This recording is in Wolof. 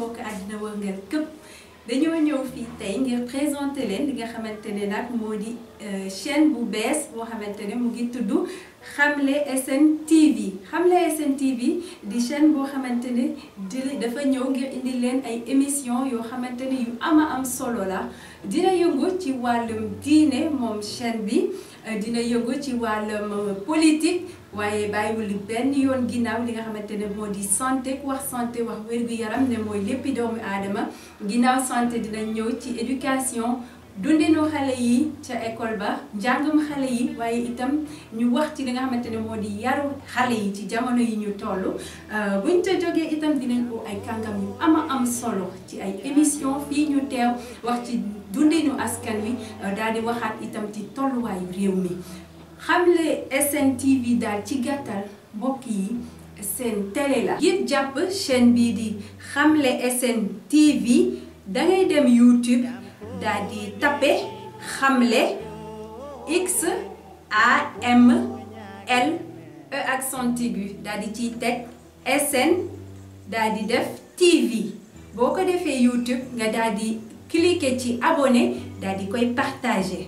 mbokk àddina wërngal këpp dañoo ñëw fii tey ngir présenter leen li nga xamante ne nag moo di chaîne bu bees boo xamante ne mu ngi tudd Xamle SN TV Xamle SN TV di chaîne boo xamante ne dafa ñëw ngir indi leen ay émission yoo xamante ne yu am solo la dina yëngu ci wàllum diine moom chaîne bi dina yëngu ci wàllum politique waaye bàyyiwul benn yoon ginnaaw li nga xamante ne moo di santé wax wér-gu-yaram ne mooy léppi doomu aadama ginnaaw santé dina ñëw ci éducation dundinu xale yi ca école ba njàngum xale yi waaye itam ñu wax ci li nga xamante ne moo di yaru xale yi ci jamono yi ñu toll buñ ca jógee itam dinañ ko ay kàngam yu am solo ci ay émission fii ñu teew wax ci dundinu askan wi daal di waxaat itam ci tolluwaayu réew mi Xamle SN TV daal ci gàttal mbokk yi seen télé la ngir jàpp chaîne bii di Xamle SN TV dangay dem YouTube daal di tappe Xamle XAMLE accent aigu daal di ciy teg SN daal di def TV boo ko defee YouTube nga daal di cliquer ci abonné daal di koy partager